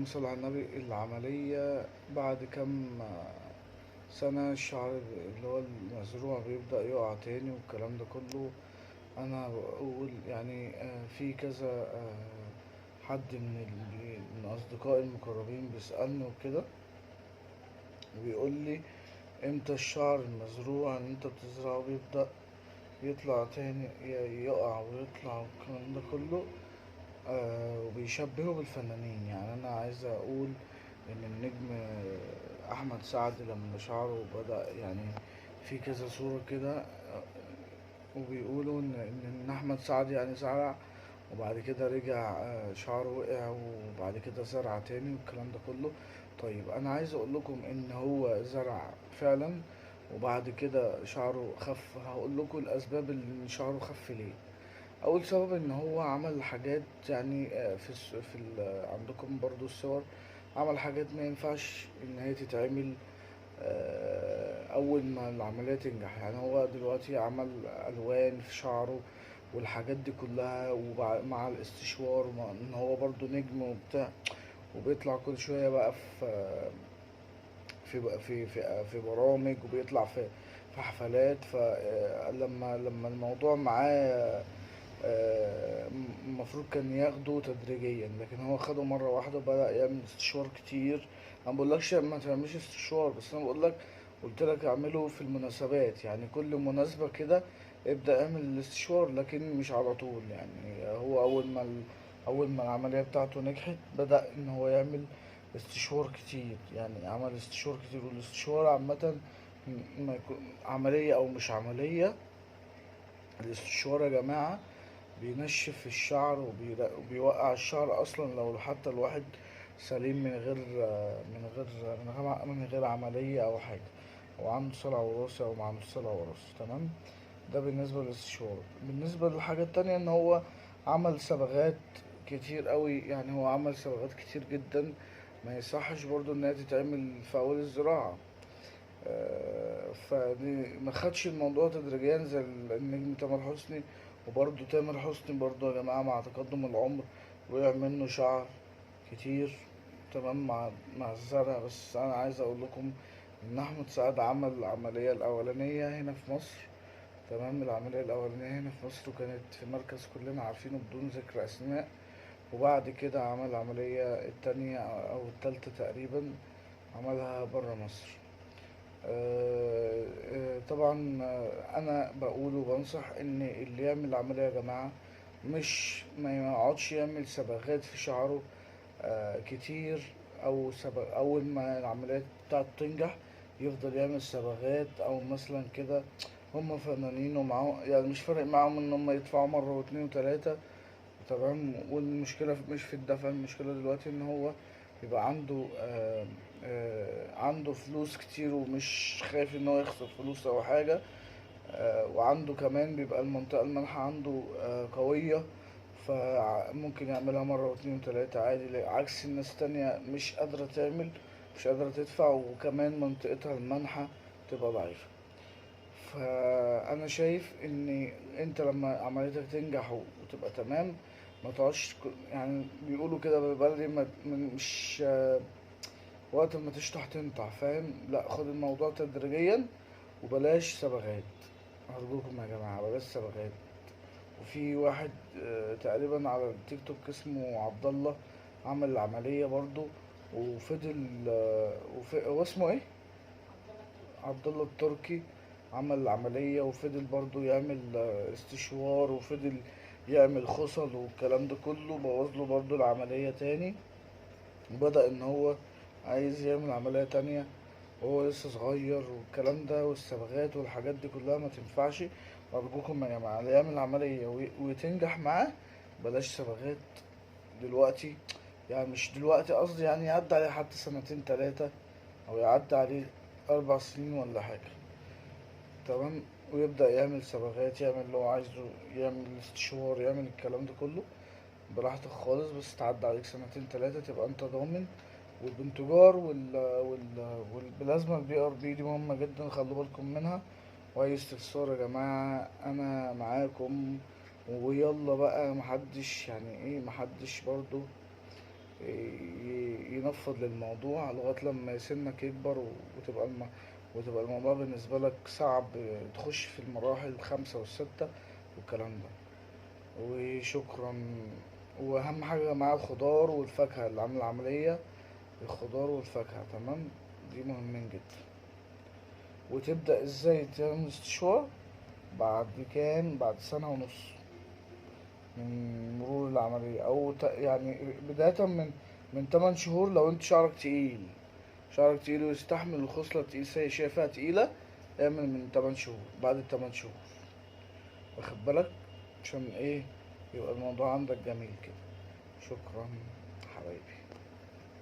صل على النبي، العملية بعد كام سنة الشعر اللي هو المزروع بيبدأ يقع تاني والكلام ده كله. انا بقول يعني في كذا حد من اصدقائي المقربين بيسألني وكده، وبيقول لي امتى الشعر المزروع اللي انت بتزرعه بيبدأ يطلع تاني، يقع ويطلع والكلام ده كله. وبيشبهه بالفنانين. يعني انا عايز اقول ان النجم احمد سعد لما شعره بدأ، يعني في كذا صورة كده، وبيقولوا إن احمد سعد يعني زرع وبعد كده رجع، شعره وقع وبعد كده زرع تاني والكلام ده كله. طيب انا عايز اقول لكم ان هو زرع فعلا وبعد كده شعره خف. هقول لكم الاسباب اللي شعره خف ليه. اول سبب ان هو عمل حاجات، في عندكم برضو الصور، عمل حاجات ما ينفعش ان هي تتعمل اول ما العملية تنجح. يعني هو دلوقتي عمل الوان في شعره والحاجات دي كلها، ومع الاستشوار، ومع ان هو برضو نجم وبتاع، وبيطلع كل شوية بقى في برامج، وبيطلع في حفلات. فلما الموضوع معاه، المفروض كان ياخده تدريجيا، لكن هو خده مرة واحدة وبدأ يعمل استشوار كتير. انا بقولكش ما تعملش استشوار، بس انا بقولك، قلت لك اعمله في المناسبات، يعني كل مناسبة كده ابدأ اعمل الاستشوار، لكن مش على طول. يعني هو اول ما العملية بتاعته نجحت بدأ ان هو يعمل استشوار كتير، يعني عمل استشوار كتير. والاستشوار عامة ما يكون عملية او مش عملية، الاستشوار يا جماعة بينشف الشعر وبيوقع الشعر اصلا لو حتى الواحد سليم من غير عملية او حاجة، او عنده صلع وراثي او ما عندوش صلع وراثي. تمام، ده بالنسبة للاستشوار. بالنسبة للحاجة التانية ان هو عمل صبغات كتير قوي، يعني هو عمل صبغات كتير جدا، ما يصحش برضو انها تتعمل في اول الزراعة. فدي ما خدش الموضوع تدريجيا زي النجم تامر حسني. وبرضو تامر حسني برضو يا جماعة مع تقدم العمر وقع منه شعر كتير، تمام، مع الزرع. بس انا عايز اقول لكم ان احمد سعد عمل العملية الاولانية هنا في مصر، تمام، العملية الاولانية هنا في مصر وكانت في مركز كلنا عارفينه بدون ذكر اسماء، وبعد كده عمل العملية التانية او التالتة تقريبا عملها برا مصر. طبعا، انا بقول وبنصح ان اللي يعمل عملية يا جماعة مش ما يقعدش يعمل صبغات في شعره كتير، او اول ما العمليات بتاعته تنجح يفضل يعمل صبغات او مثلا كده. هم فنانين ومعاهم، يعني مش فارق معاهم ان هم يدفعوا مرة واتنين وتلاتة، تمام. والمشكلة مش في الدفع، المشكلة دلوقتي ان هو يبقى عنده فلوس كتير ومش خايف ان هو يخسر فلوس او حاجة، وعنده كمان بيبقى المنطقة المالحة عنده قوية، فممكن يعملها مرة واتنين وتلاتة عادي، عكس الناس التانية مش قادرة تعمل، مش قادرة تدفع، وكمان منطقتها المالحة تبقى ضعيفة. فأنا شايف إن أنت لما عمليتك تنجح وتبقى تمام ما تقعدش يعني بيقولوا كده بالبلدي، ما مش وقت ما تشطح تنطح، فاهم؟ لا، خد الموضوع تدريجيا وبلاش صبغات، أرجوكم يا جماعة بلاش صبغات. وفي واحد تقريبا على التيك توك اسمه عبد الله عمل العملية برضو وفضل، هو اسمه ايه؟ عبد الله التركي عمل العملية وفضل برضو يعمل استشوار، وفضل يعمل خصل والكلام ده كله، بوظ له برضو العملية تاني، وبدأ ان هو عايز يعمل عملية تانية وهو لسه صغير والكلام ده، والصبغات والحاجات دي كلها ما تنفعش. أرجوكم يا جماعة اللي يعمل عملية وتنجح معاه بلاش صبغات دلوقتي، يعني مش دلوقتي قصدي، يعني يعدي عليه حتى سنتين تلاتة أو يعدي عليه 4 سنين ولا حاجة، تمام، ويبدأ يعمل صبغات، يعمل اللي هو عايزه، يعمل استشوار، يعمل الكلام ده كله براحتك خالص، بس تعدي عليك سنتين تلاتة تبقى انت ضامن. والبنتجار والبلازما البي ار بي دي مهمة جدا، خلوا بالكم منها. واي استفسار يا جماعة انا معاكم. ويلا بقى، محدش يعني ايه، محدش برضو ينفض للموضوع لغاية لما سنك يكبر وتبقى وتبقى الموضوع بالنسبة لك صعب، تخش في المراحل الخمسة والستة والكلام ده. وشكرا. واهم حاجة يا جماعة الخضار والفاكهة، اللي عامل العملية الخضار والفاكهة، تمام؟ دي مهمين جدا. وتبدأ ازاي تعمل استشوار؟ بعد كام؟ بعد سنة ونص من مرور العملية، او يعني بداية من 8 شهور لو انت شعرك تقيل، شعرك تقيل ويستحمل الخصلة تقيل، شايفها تقيلة، اعمل من 8 شهور، بعد التمن شهور، واخد بالك؟ عشان ايه؟ يبقى الموضوع عندك جميل كده. شكرا حبايبي.